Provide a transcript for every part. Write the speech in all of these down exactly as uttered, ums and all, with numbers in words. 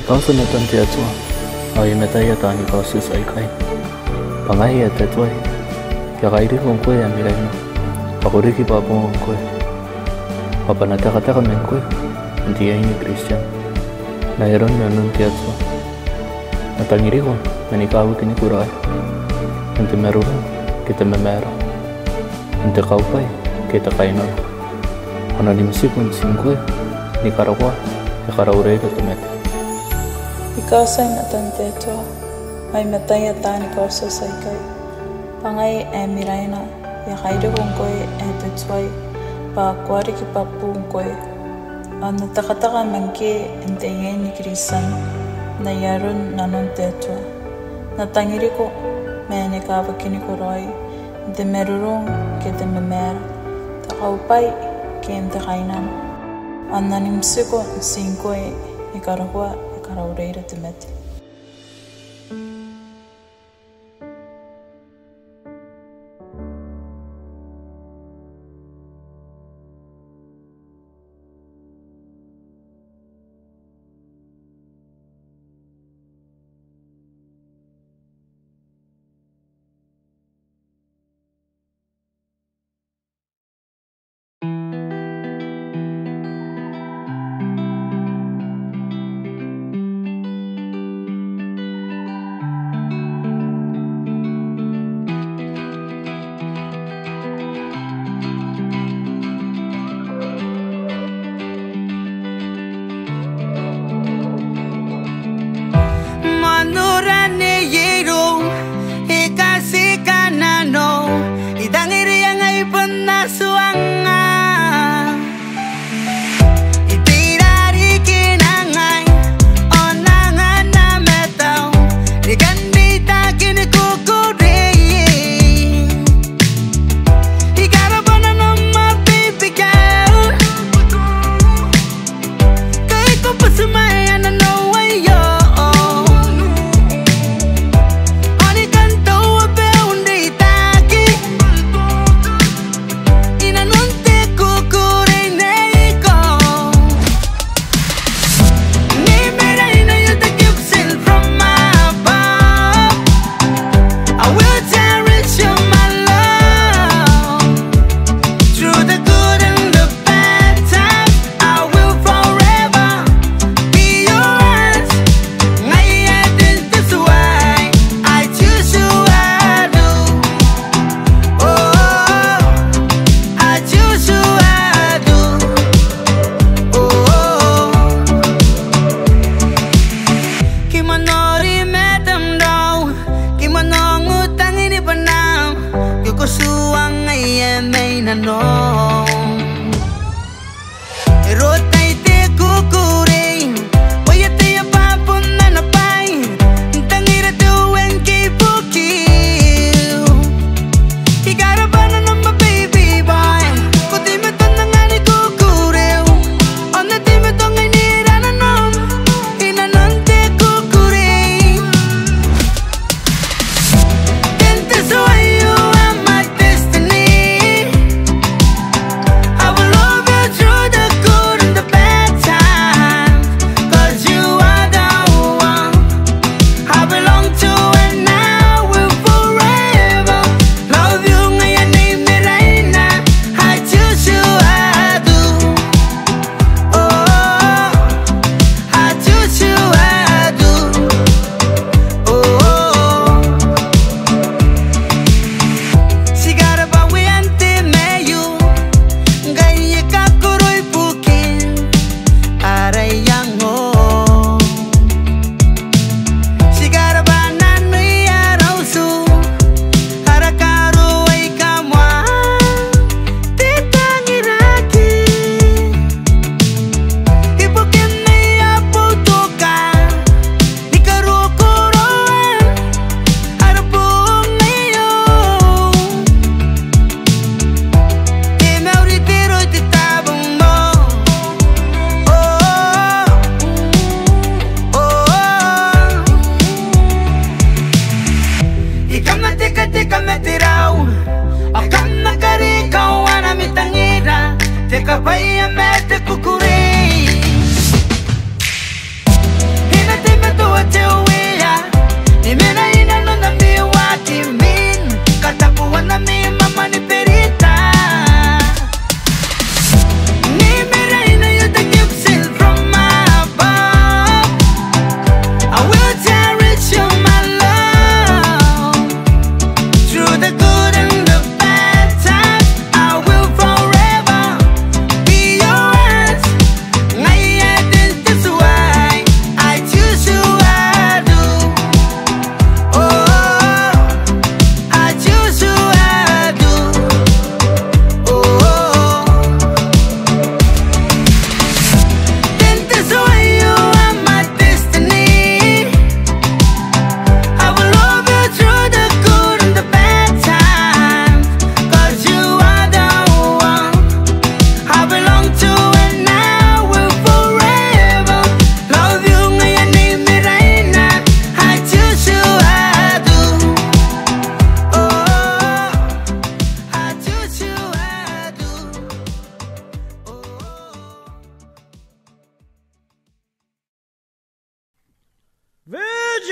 Kaotia naba n te Atua, ao I mataata n taani kaotioti aikai. Bwa ngai ae te tuai, I a kairiko ngkoe ae miraina, bwa ko riki bwa bong ngkoe, bwa N na tekateka ma ngkoe n te aine ni Kristian, n ai aron nanon te Atua. N na tangiriko ma ni kawakiniko raoi, n te marurung ke te mamaara, n te kaubwai ke te kainnano. Ao N na nimtiko n tii ngkoe ni karokoa e karaureira te mate. I kaotia naba n te Atua, ao I mataata n taani kaotioti aikai. Bwa ngai ae miraina, I a kairiko ngkoe ae te tuai, bwa ko a riki bwa bong ngkoe, ao N na tekateka ma ngkoe n te aine ni Kristian, n ai aron nanon te Atua. N na tangiriko ma ni kawakiniko raoi, n te marurung ke te mamaara, te kaubwai ke n te kainnano. Ao N na nimtiko n tii ngkoe ni karokoa e karaureira te mate.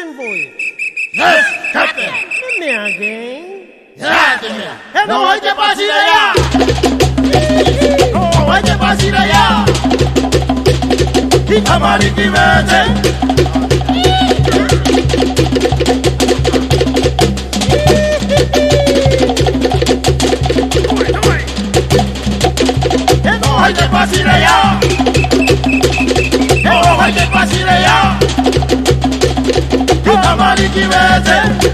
Yes, Captain. Mea ke? Ia, te mea. E nao ai te bwatiraea. E nao ai te bwatiraea. I tamariki weete. E nao ai te bwatiraea. E nao ai te bwatiraea. I tamariki weete.